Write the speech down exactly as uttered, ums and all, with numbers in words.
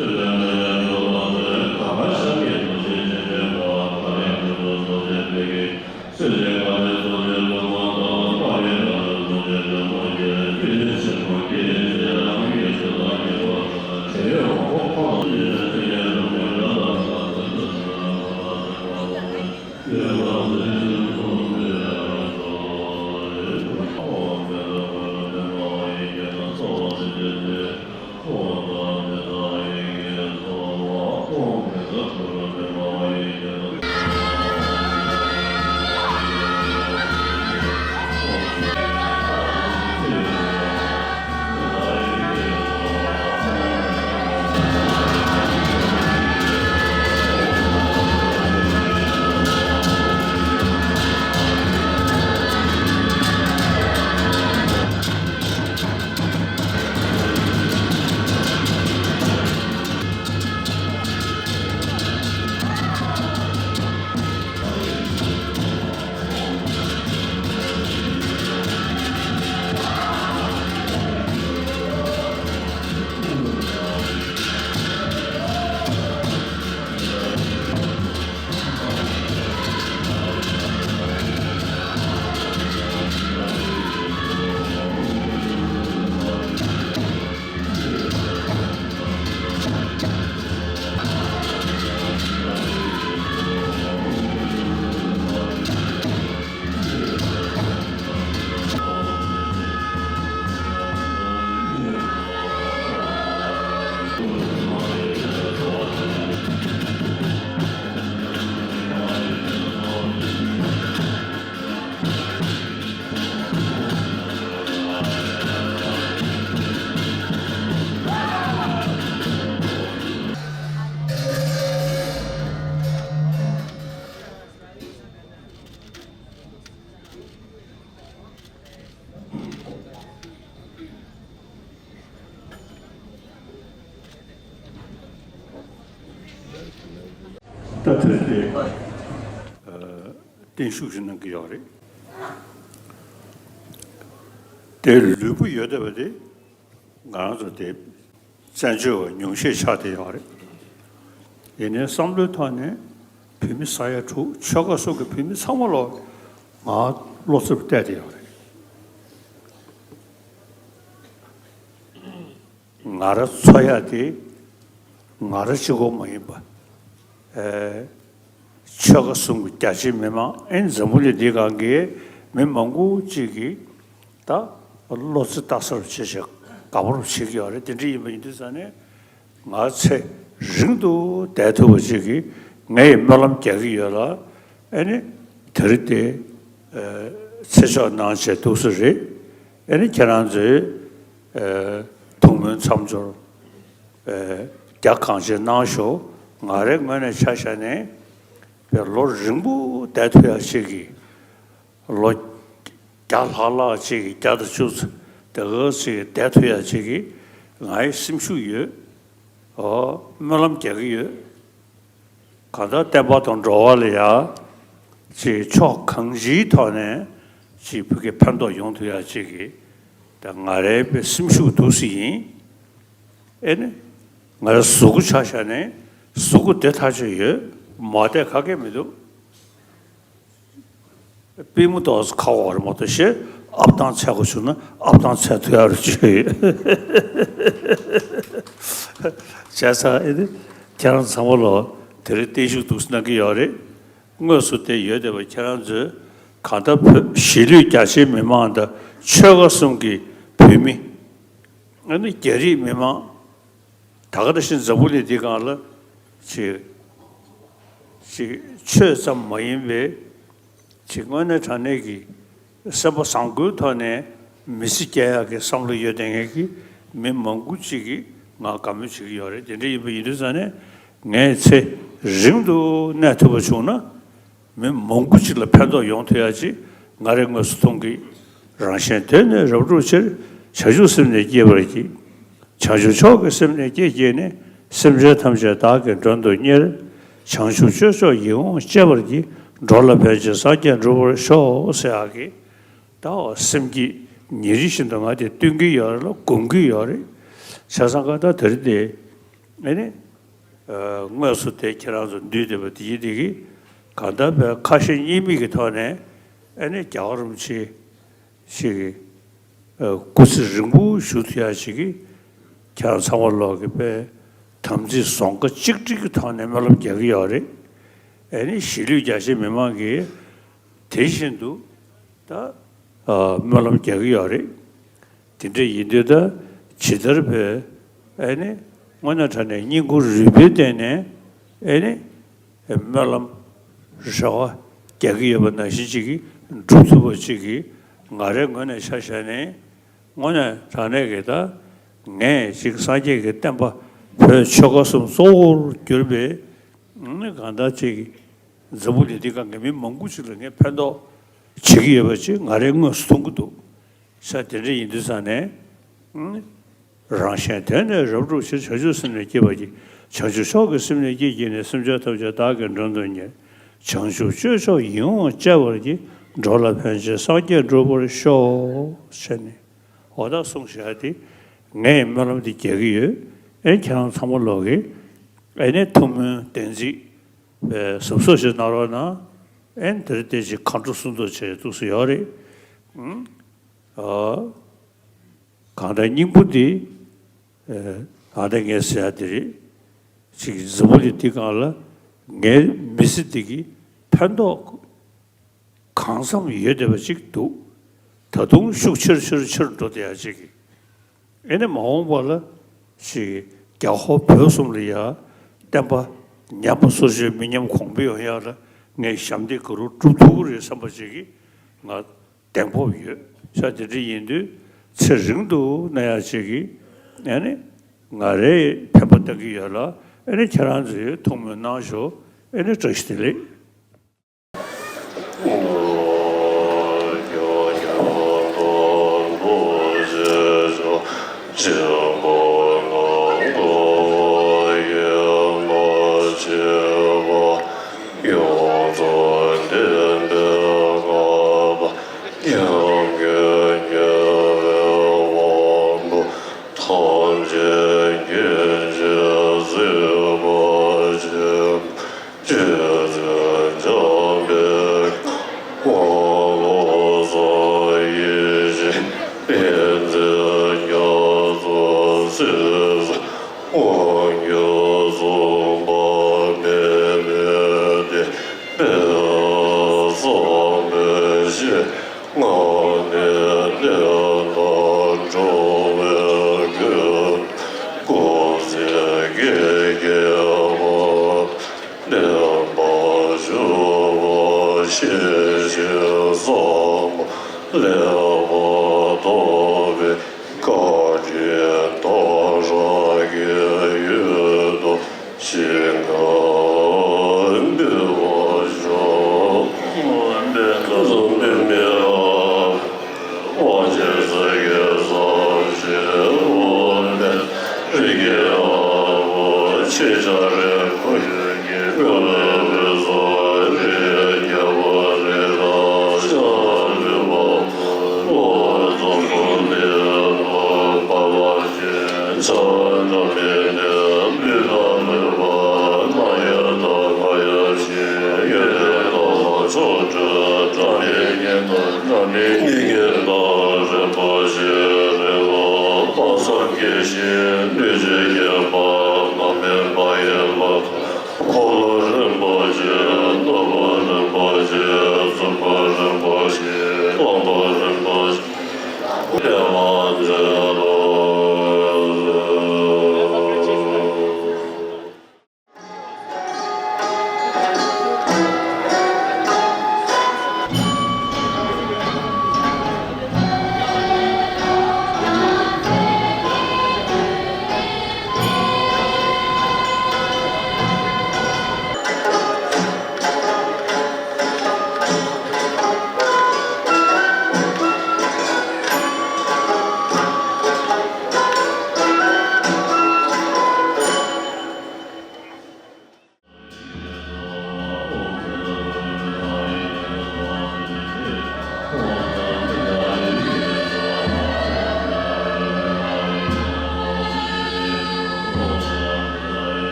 ད་དེ་རེད་དེ། བརྟན་བཞུགས་ཤིག་གནང་གི་ཡོད་རེད། དེ་ལུས་པོ་ཡོད་བསྡད་པ་དེ་ང་རང་ཚོ་དེ་བཙན་བྱོལ་བ་ཉུང་ཤས་ཆགས་བསྡད་ཡོད་རེད། ཡིན་ནའི་བསམ་བློའི་ཐོག་ནས་བོད་མི་ས་ཡ་དྲུག་ཆོལ་ཁ་གསུམ་གྱི་བོད་མི་ཚང་མ་ལོ་ང་བློ་རྩེ་བ་གཏད་བསྡད་ཡོད་རེད། ང་རང་འཚོ་ཡག་དེ་ང་རང་གཅིག་པོ་མ་ཡིན་པ། ཨེ། ཆོལ་ཁ་གསུམ་གྱི་རྒྱ་ཆེའི་མི་མང་ཨེ་འཛམ་བུ་གླིང་འདིའི་སྒང་གི་མི་མང་པོ་གཅིག་གིས་ད་བློ་རྩེ་ལྟ་ས་རུ་བྱེད་བྱེད་དགའ་པོ་རུ་བྱེད་ཀྱི་ཡོད་རེད། དེ་འདྲ་ཡིན་པ་ཡིན་དུས་ཙང་ནས་ང་ཚེ་རིང་དུ་བསྡད་ཐུབ་པ་ཅིག་གིས་ངས་སྨོན་ལམ་རྒྱག་གི་ཡོད་ལ། ཨེ་ནི་དེ་རིང་དེ་ཚེ་ཆོག་གནང་བྱས་འདུག་ས་རེད། ཨེ་ནི་ཁྱེད་རང་ཚོས་ཐུགས་སྨོན་མཚམས་སྦྱོར་རྒྱ་གང་ཆེ་གནང་ཤོག་ང་རའི་ངོས་ནས་ཆ་བཞག་ནས་ལོ་རིང་པོ་བསྡད་ཐུབ་ཡག་ཅིག་གི། ལོ་བརྒྱ་ལྷག་ལྷག་ཅིག་གི་བརྒྱ་དང་བཅུ་ཙམ་དེ་ག་ཅིག་བསྡད་ཐུབ་ཡག་ཅིག་གི་ང་ཡི་སེམས་ཤུགས་ཡོད། ཨོ་སྨོན་ལམ་རྒྱག་གི་ཡོད། གང་ལྟར་བསྟན་པ་དང་འགྲོ་བ་ལ་ཡ་ཅིག་ཕྱོགས་གང་ཅིའི་ཐོག་ནས་ཅིག་བོད་སྐད་ཕན་ཐོགས་ཡོང་ཐུབ་ཡག་ཅིག་གི་ད་ང་རའི་སེམས་ཤུགས་འདུག་སེ་ཡིན། ཨེ་ནི་ང་རའི་གཟུགས་པོ་ཆ་བཞག་ནས་གཟུགས་པོ་བདེ་ཐག་ཆོད་ཡོད། མ་བསྡད་ག་གེ་མི་འདུག་པུས་མོ་ཏོག་ཙམ་ཁ་བ་རེད་མ་གཏོགས་ཤེས། ཨབ་ཐང་ཚད་དགོས་བྱུང་ན་ཨབ་ཐང་ཚད་ཐུབ་ཡག་རུ་བྱོས་ཡོད། བྱས་ཙང་ཨེ་ནི་ཁྱེད་རང་ཚང་མ་ལོ་དེ་རིང་བརྟན་བཞུགས་འདུག་སེ་གནང་གི་ཡོད་རེད། དངོས་སུ་དེ་ཡོད་བསྡད་པ་ཁྱེད་རང་ཚོས་གང་ལྟར་བོད་གཞིས་ལུས་རྒྱ་ཆེའི་མི་མང་དང་ཆོལ་ཁ་གསུམ་གྱི་བོད་མི། ཨ་ནི་རྒྱ་རིགས་མི་མང་། ད་ག་ནང་བཞིན་འཛམ་བུ་གླིང་འདི་སྒང་ལ་ཅིག་ཅིག་ཆོས་ཙམ་མ་ཡིན་པའི་ཅིག་དངོས་གནས་དྲང་གནས་ཀྱི་སེམས་པ་བཟང་པོའི་ཐོག་ནས་མི་ཚེ་སྐྱེལ་ཡག་གི་བསམ་བློ་ཡོད་བསྡད་མཁན་གྱི་མི་མང་པོ་ཅིག་གིས་ང་དགའ་མོས་བྱེད་ཀྱི་ཡོད་རེད། དེ་འདྲ་ཡིན་པ་ཡིན་དུས་ཙང་ནས་ངས་ཚེ་རིང་དུ་གནས་ཐུབ་པ་བྱུང་ན། མི་མང་པོ་ཅིག་ལ་ཕན་ཐོགས་ཡོང་ཐུབ་ཡག་ཅིག་ང་རའི་ངོས་སུ་མཐོང་གི། རང་གཞན་དོན་ནི་རབ་བསྒྲུབ་ཕྱིར། བྱང་ཆུབ་སེམས་ནི་བསྐྱེད་པར་བགྱི། བྱང་ཆུབ་མཆོག་གི་སེམས་ནི་བསྐྱེད་བགྱིས་ནས། སེམས་ཅན་ཐམས་ཅད་བདག་གིས་མགྲོན་དུ་གཉེར། བྱང་ཆུབ་སྤྱོད་མཆོག་ཡིད་འོང་སྤྱད་པར་བགྱི། འགྲོ་ལ་ཕན་ཕྱིར་སངས་རྒྱས་འགྲུབ་པར་ཤོག་ཟེར་ཡག་གི། ད་འོ་སེམས་ཀྱི་ཉིན་རེ་བཞིན་དུ་ང་དེ་བསྟུན་གྱི་ཡོད་རེད་ལ་སྒོམ་གྱི་ཡོད་རེད། བྱས་ཙང་ཀ་ད་དེ་རིང་དེ། ཨེ་ནི། ཨ། དངོས་སུ་དེ་ཁྱེད་རང་ཚོ་འདུས་བསྡད་པ་དེ་ཡིན་དེ་གི་གང་ལྟར་བའི་ཁ་ཞེ་གཉིས་མེད་ཀྱི་ཐོག་ནས་ཨེ་ནི་རྒྱལ་བ་རིན་པོ་ཆེ་ཞིག་གི་ཨ། སྐུ་ཚེ་རིང་པོ་བཞུགས་ཐུབ་ཡ་ཞིག་གི་ཁྱེད་རང་ཚང་མ་ལོག་གི་པའི་དམ་ཚིག་བཟང་ཁ་གཅིག་སྒྲིལ་གྱི་ཐོག་ནས་སྨོན་ལམ་རྒྱག་གི་ཡོད་རེད། ཨེ་ནི་གཞིས་ལུས་རྒྱ་ཆེ་མི་མང་གིས་དེ་བཞིན་དུ་ད་ཨ། སྨོན་ལམ་རྒྱག་གི་ཡོད་རེད། དེ་འདྲ་ཡིན་དུས་ད་ཇི་ལྟར་བས་ཨེ་ནི་དངོས་གནས་དྲང་གནས་སྙིང་ཁུང་རུས་པའི་སྟེང་ནས་ཨེ་ནི་སྨོན་ལམ་རེ་བ་རྒྱག་གི་ཡོད་པ་ནང་བཞིན་ཅིག་གིས་འགྲུབ་ཐུབ་པ་ཅིག་གིས་ང་རའི་ངོས་ནས་ཆ་བཞག་ནས་དངོས་གནས་དྲང་གནས་ཀྱི་ད་ངས་ཅིག་སངས་རྒྱས་ཀྱི་བསྟན་པ་བོད་ཆོལ་ཁ་གསུམ་གཙོ་བོར་གྱུར་པའི་ཨེ་ནི་གང་ལྟར་ཅིག་འཛམ་བུ་གླིང་འདི་སྒང་གི་མི་མང་པོ་ཅིག་ལ་ངས་ཕན་ཐོགས་བྱེད་ཀྱི་ཡོད་པ་ཅིག་ང་རའི་དངོས་སུ་མཐོང་གི་འདུག་ས། དེ་འདྲ་ཡིན་དུས་ཙང་ནས། རང་གཞན་དོན་ནི་རབ་བསྒྲུབ་ཕྱིར། བྱང་ཆུབ་སེམས་ནི་བསྐྱེད་པར་བགྱི། བྱང་ཆུབ་མཆོག་གི་སེམས་ནི་བསྐྱེད་བགྱིས་ནས། སེམས་ཅན་ཐམས་ཅད་བདག་གིས་མགྲོན་དུ་གཉེར། བྱང་ཆུབ་སྤྱོད་མཆོག་ཡིད་འོང་སྤྱད་པར་བགྱི། འགྲོ་ལ་ཕན་ཕྱིར་སངས་རྒྱས་འགྲུབ་པར་ཤོག་ཟེར་ནས་འོ་ད་གསུངས་བཞག་དེ་ངས་སྨོན་ལམ་འདི་རྒྱག་གི་ཡོད། ཨེ་ཁྱེད་རང་ཚང་མ་ལོག་གིས་ཨེ་ནས་ཐུགས་སྨོན་བདེན་ཚིག་པའི་གཟབ་གཟབ་ཞིག་གནང་རོགས་གནང་། ཨེ་དེར་བལྟས་ཅིག་གང་འགྲོ་གསུང་དོ་བྱས་འདུག་སེ་ཡོད་རེད། ཨ། གང་ལྟར་སྙིང་པོ་འདི། ཨ། ད་ངས་ཟེར་ཡ་འདི་རེད། ཅིག་འཛམ་བུ་གླིང་འདི་སྒང་ལ་ངའི་མི་ཚེ་འདི་གི་ཕན་ཐོགས་གང་འཚམ་ཡོད་བསྡད་པ་ཅིག་འདུག་ད་དུང་ཤུགས་ཆེར་ཆེར་ཆེར་འགྲོ་བསྡད་ཡ་ཅིག་གི། ཨེ་ནས་མ་འོངས་པ་ལ་ཅིག་རྒྱ་ཧོར་བོད་གསུམ་ལ་ཡ་བསྟན་པ་ཉམས་པ་སོར་ཆུད་མི་ཉམས་གོང་འཕེལ་ཡོང་ཡ་ལ་ངས་ཞབས་འདེགས་ག་རུ་སྒྲུབ་ཐུབ་ཀྱི་རེད་བསམ་པ་ཅིག་གི་ང་གདེང་སྤོབས་ཡོད། ས་དེ་འདྲ་ཡིན་དུས་ཚེ་རིང་དུ་གནས་ཡག་ཅིག་གིས་ཨ་ནི་ང་རའི་ཕན་པ་གཏང་གི་ཡོད་ལ། ཨ་ནི་ཁྱེད་རང་ཚོས་ཐུགས་སྨོན་གནང་ཤོག་ཨ་ནི་བཀྲ་ཤིས་བདེ་ལེགས། ཡོངས་རྫོགས་བདེན་པའི་ལྔ་པ། ཉམས་དགེ་ཉེ་བའི་དབང་པོ། ཐམས་ཅད་མཁྱེན་ཅིང་གཟིགས་པ་ཆེན་པོ། རྗེ་བཙུན་འཇམ་དཔལ་དབང་བློ་བཟང་ཡེ་ཤེས་དཔལ་ལྡན་རྒྱ་མཚོ་སྲིད་དབང་གི་གཙུག་ལག་པདྨའི་གདན་བསམ་པའི་ཞིང་ང་ནས་གནས་ལ་འགྲོ་བའི་མགོན། སྐུ་ཚེ་བསྐལ་བརྒྱའི་བར་བརྟན་པར་བཞུགས་པ། ཤེས་བཞིན་བསམ་པ་ལེགས་པར་རྟོགས་པའི་བཀའ་དྲིན་དར་བའི་ཡུལ་དུ་ཞིང་ཁམས་འདུས་པར་ཤོག །དཔལ་ལྡན་ཁ་སང་པདྨའི་དབང་ཆེན་ས་གའི་ས་གཞི་དབུ་མའི་རི་རྒྱལ་བ་ཆེ་ཆ་རེ་ཁོ་ཡོད་ཀྱི་ཀུན་ལ་བུ་ཚོ་རི་རྒྱལ་བ་རི་དྭགས་ཤ་རི་བ་ཨོ་ཙོ་ཀུན་ལྡན་ནོར་བུ་པ་བ་ཆེན་ཚ་འདྲ་མེད་ནས་ལུས་དང་ལུས་པ་ན་ཡ་དང་ང་ཡ་ཞིང་ཡོད་དེ་དག་ལ་ཆོ་འཕྲུལ་འདྲ་མེད་ཉན་དང་འདྲ་མེད་ཉིད་ཀྱི་བདག་རིན་པོ་ཆེ་རེ་བ་དཔག་བསམ་དགེ་བཤེས།